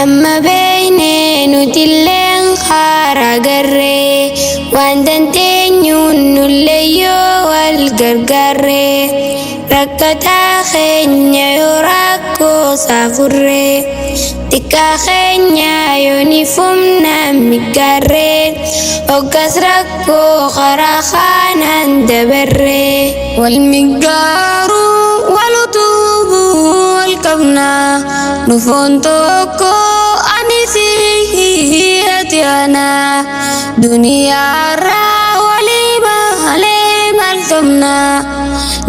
Amma beeynee nutilleen karaa garree waan dandeenyuun nullee yoo wal gargaarree rakkataa keenya yoo rakkoo saafurree xiqqaa keenya yoo ni fumna migaarree hoggas rakkoo karaa kanaan dabarree. Wal migaaruu wal utubuu wal qabnaa nu foon tokko ani si ati ana duniyaarraa walii malee maal qabnaa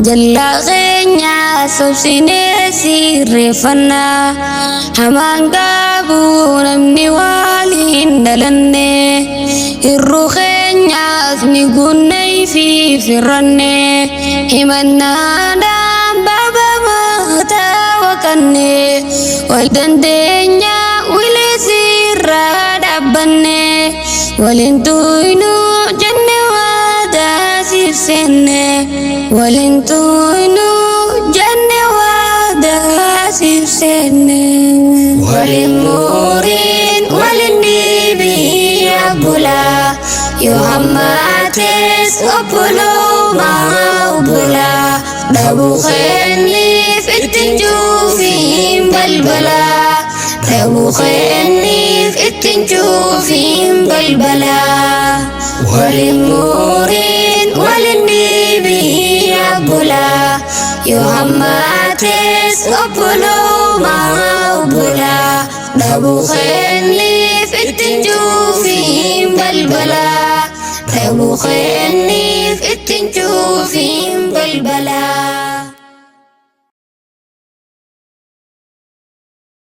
jallaa keenya sobsinee sirreeffannaa hamaan qabu namni waliin dhalanne hir'uu keenyaas ni guunnee fi firranne himannaadhaan baaba mataa waqanne wal dandeenya wileesirraa dhaabbanne waliin tuynu jenne waadaa siif seenne waliin tuynu jenne waadaa siif seenne. Waliin muuriin waliin dhiibii abbulaa yoo hammaates obbolummaa obbolaa dhabuu keenniif ittiin cuufiin balbalaa dhabuu keenniif ittiin cuufiin balbalaa waliin muuriin waliin dhiibii abbulaa yoo hammaates obbolummaa obbolaa dhabuu keenniif ittiin cuufiin balbalaa dhabuu keenniif ittiin cuufiin balbalaa.